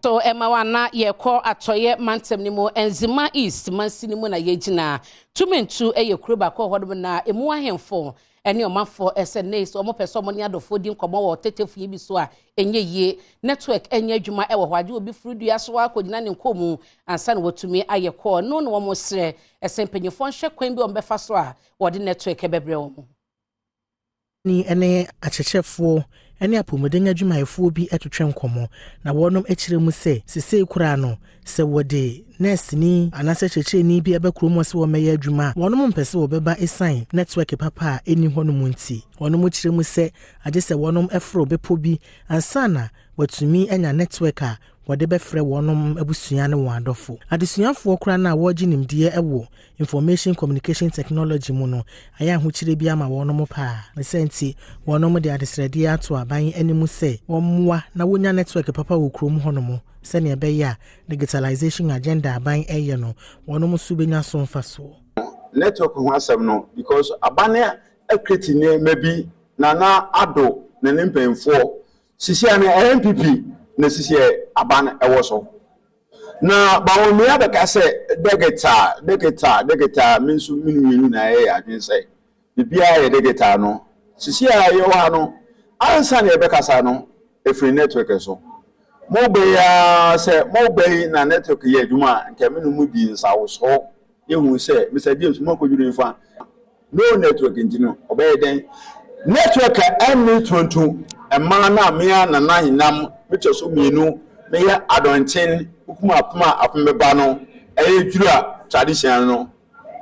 So ɛma wa na yɛkɔ Atɔeɛ mantam no mu, Nzema East mansini mu na yɛgyina. Tumintu yɛ kuro baako wɔ hɔnom na emu ahemfo ne ɔmanfoɔ sɛ nnɛ yi sɛ wɔpɛ sɛ wɔne adɔfoɔ di nkɔmmɔ wɔ tetefie bi so a, ɛnyɛ yie. Network nyɛ adwuma wɔ hɔ, agye obi foro dua so akɔgyina ne nkɔn mu ansa na watumi ayɛ kɔɔ. Ɛno na wɔsrɛ sɛ mpanyinfoɔ nhwɛ kwan bi a wɔbɛfa so a wɔde network bɛbrɛ wɔn. Ne akyerɛkyerɛfoɔ ne apɔmuden adwumayɛfoɔ bi twetwe nkɔmmɔ na wɔnom kyerɛ mu sɛ sesei koraa no, sɛ wɔde nɛɛseni anaasɛ kyerɛkyerɛni bi ɛbɛ kurom sɛ wɔmmɛyɛ adwuma a, wɔnom mpɛ sɛ wɔbɛba ɛsiane network papa a ɛnni hɔ no mu nti. Wɔnom kyerɛ mu sɛ agye sɛ wɔnom ɛforo bepɔ bi ansa na wɔatumi anya network a wɔde bɛfrɛ wɔnom abusua ne wɔn adɔfo. Adesuafoɔ koraa no a wɔregye nimdeɛ wɔ information communication technology mu no, ayɛ ahokyerɛ bi ama wɔnom paa. Ne sɛ nti wɔnom de adesrɛdeɛ ato aban anim sɛ wɔmmoa na wonya network papa wɔ kurom hɔnom, sɛnea ɛbɛyɛ a digitalization agenda aban ɛyɛ no, wɔnom nso bɛnya so mfasoɔ. Network ho asɛm no, because aban acreate nneɛma bi, Nana Ado ne ne mpanyinfoɔ sisi a no NPP na sisi aban ɛwɔ so na Bawumia bɛka sɛ digital, digital, digital. Me nso me mmienu na ɛyɛ adwene sɛ biribiara yɛ digital no. Sisi a yɛwɔ ha no, ansa na yɛbɛkasa no, efiri network so. Mo bɛyi ara sɛ mo bɛyi na network yɛ adwuma a, nka me no mu di nsawosoɔ. Ehu sɛ Mr James mo akɔdwiri nfa no network nti no, ɔbɛyɛ dɛn network a ɛnne tonto mmaa na mmea nana hinam mekyɛ so mmienu meyɛ adɔnten hukum apem a apem bɛba no, ɛyɛ dwira tradition no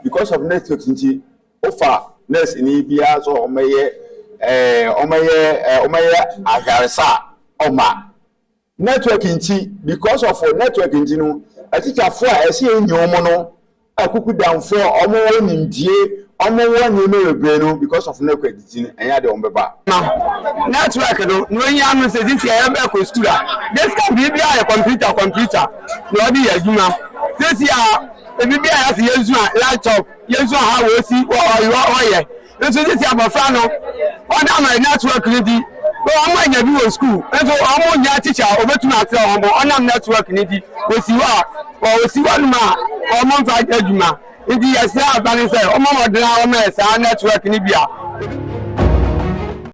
because of network nti. Wofa nurse ni biara sɛ ɔmɛyɛ ahwaresa a, ɔma network nti, because of network nti no, atikyafoɔ a ɛsɛ yɛn nyɛ wɔn no, akuku damfoɔ, ɔmo wɔ nimdie, ɔmo wɔ nneɛma bebree no, because of network nti no, ɛnyɛ adeɛ ɔmo bɛba. Na network no na onye ano sɛ sisi a yɛbɛ kɔ sukuu a, this kind biribi a yɛ computer, computer na ɔde yɛ adwuma. Sisi a ebi bi a yɛsɛ yɛnsua laptop, yɛnsua ha wɔsi ɔyɛ nso, sisi abɔfra no ɔnam network no di wɔn anya bi wɔ sukuu nso, wɔn nya teacher a obetumi atena wɔn, ɔnam network no di osi hɔ a osi hɔ nom a wɔn mfa adwuma. Nti yɛsrɛ aba no sɛ wɔn mmɔden a wɔn yɛ saa network no bi a.